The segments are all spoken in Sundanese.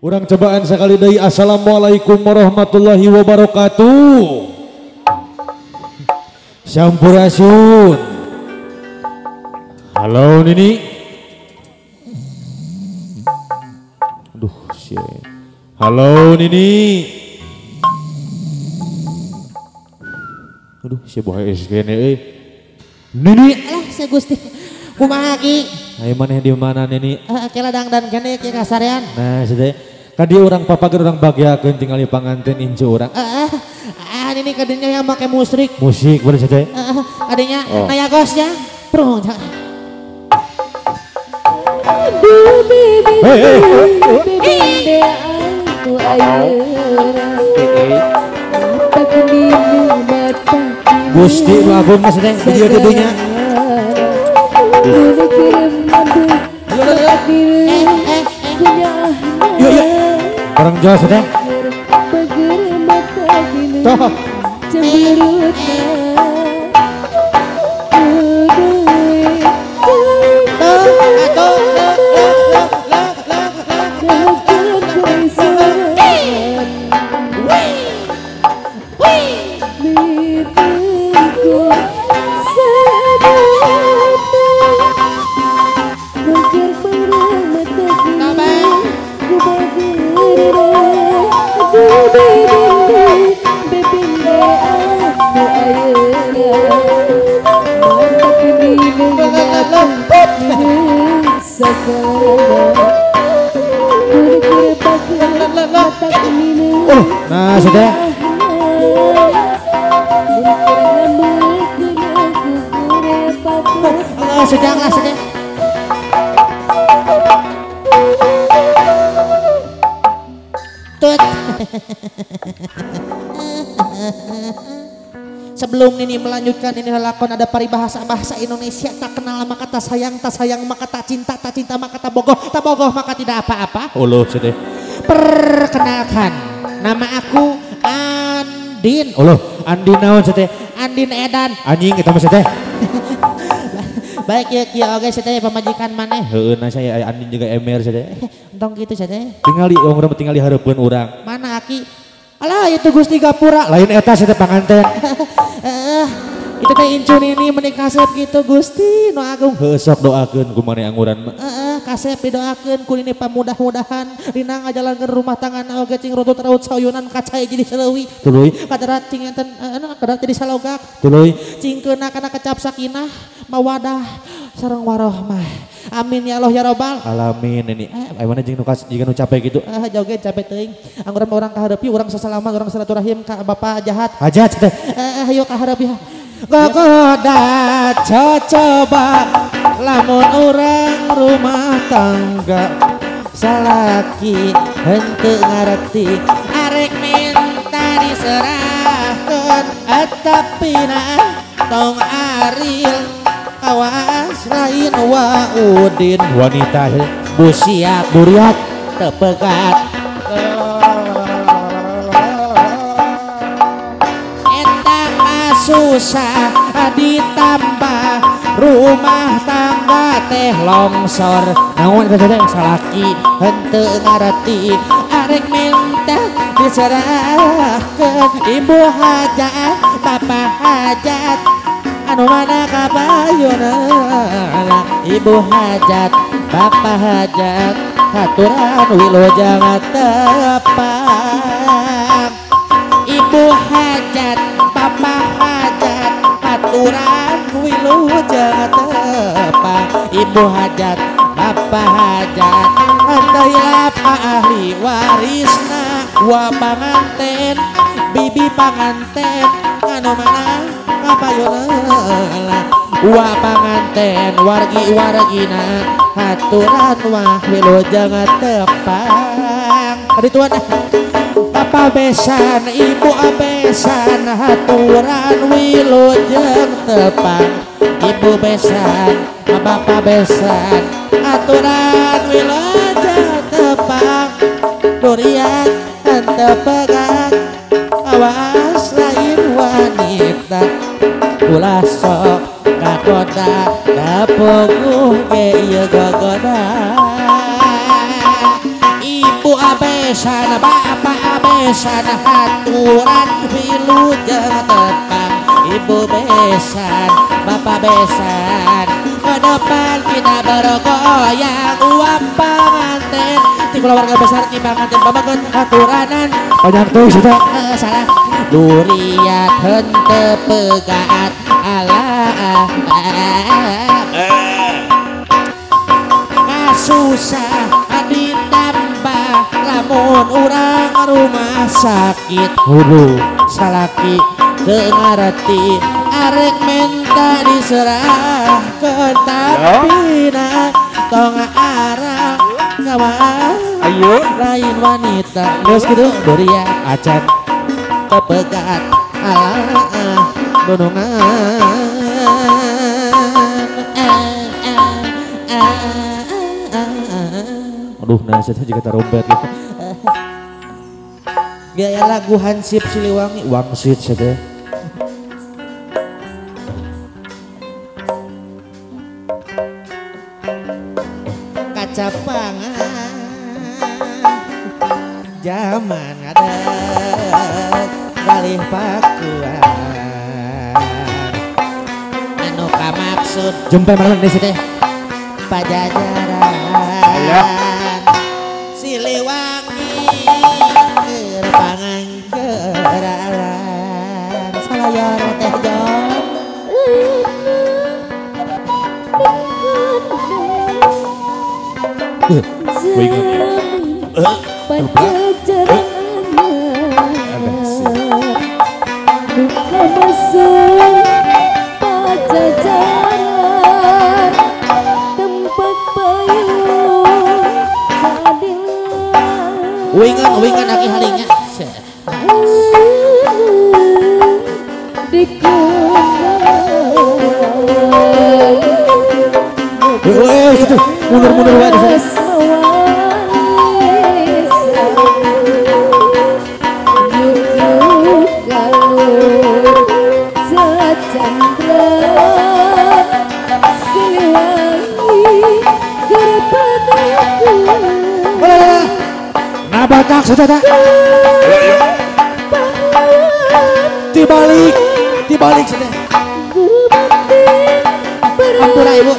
Urang cobaan sekali deui. Assalamualaikum warahmatullahi wabarakatuh. Sampurasun. Halo Nini. Aduh sia. Halo Nini. Aduh sia bohe SGN euy. Nini. Alah sia Gusti. Kumaha ki? Ayo maneh di mana Nini? Heeh, ladang dan kene ki kasarean. Nah, sia kadi urang papager urang bagiakeun tingali panganten incu urang. Heeh. Ah nini kadinya yang make musrik. Musik boleh sia teh. Heeh, kadinya naya gosnya. Prung. Aduh bibi, bibi aku ayeuna. Gusti nu agung mah teh di dieu dinya. Yuk yuk. Orang Jawa teh. Toh. Oh, nah sudah. Oh, sedanglah sedang. Tut. Sebelum Nini melanjutkan ini lakon ada paribahasa bahasa Indonesia, tak kenal maka tak sayang, tak sayang maka tak cinta, tak cinta maka tak bogoh, tak bogoh maka tidak apa-apa. Uluh sedih. Perkenalkan, nama aku Andin. Uluh, Andin naon sedih? Andin Edan. Anjing kita mah sedih. Baik ya kieu oge sedih pamajikan maneh. Heeh, nah saya Andin juga emer sedih. Entong kitu sedih. Tingali urang tingali hareupeun urang. Mana aki? Alah itu Gusti Gapura. Lain eta sedih panganten. Itu teh incun ini menik kasep gitu Gusti nu agung. Heuh sok doakeun ku maneh anguran mah. Heeh, kasep didoakeun ku nini pamudah-mudahan dina ngajalankeun rumah tangga oge cing rutut raut sauyunan kacai jadi seleuwi. Tuluy. Kadarat cing enten kadarat jadi salogak. Tuluy. Cing keuna kana kecap sakinah mawadah sareng warohmah. Amin ya Allah ya robbal alamin ini. Aya mana jeung nu jiga nu capek gitu. Joget capek teuing. Angguran urang kahareupi urang sasalaman urang silaturahim ka bapak jahat. Hajat teh. Ayo kahareupi. Gogoda cocoba lamun urang rumah tangga salaki henteu ngareti arek minta diserahkeun atapina tong aril awas lain waudin wanita busiap buriat tepegat eta susah ditambah rumah tangga teh longsor naon eta teh salaki henteu ngareti arek minta diserahkeun ibu hajat bapak hajat anu mana kabayuna ibu hajat bapak hajat haturan wilujeng tepang ibu hajat bapak hajat haturan wilujeng tepang ibu hajat bapak hajat henteu hilap ahli warisna wa panganten bibi panganten anu mana kapayuna wa panganten wargi wargina haturan wah wilujeng tepang kadituan bapak besan ibu abesan haturan wilujeng tepang ibu besan bapak besan haturan wilujeng tepang durian henteu pegang awas lain wanita ulah sok kagoda dapoguh ge ieu gogoda ibu abe besan bapak besan haturan wilujeng tepang ibu besan bapak besan ke depan kita bergoyang uang pengantin ti keluarga besar ki pangantin babageun haturanan banyak tuh sudah salah duriat henteu pegaat ala kasusah ditambah lamun urang rumah sakit hulu salaki teu ngarti arek menta diserahkeun tapi na tong arah kawan ayo lain wanita geus kitu duriat acan pepegat ala donongan aduh nah saya juga tarompet gitu. Gaya lagu Hansip Siliwangi wangsit saja. Kacapangan zaman ngadeg galih pakuan anu kamaksud jumpa malam di sini Pajajaran Siliwangi keur panganggeran salayor teh Jon Pajajaran duka masuk Pajajaran tempat payung keadilan wingan wingan aki halingnya di mundur-mundur wae di sana. Batak saudara dibalik dibalik saudara ampura ibu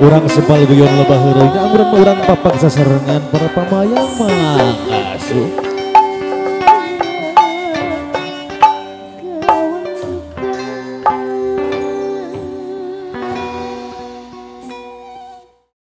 Urang sebal guyon lebah heureuy nya urang papak sasarengan para pamayang mah asuh.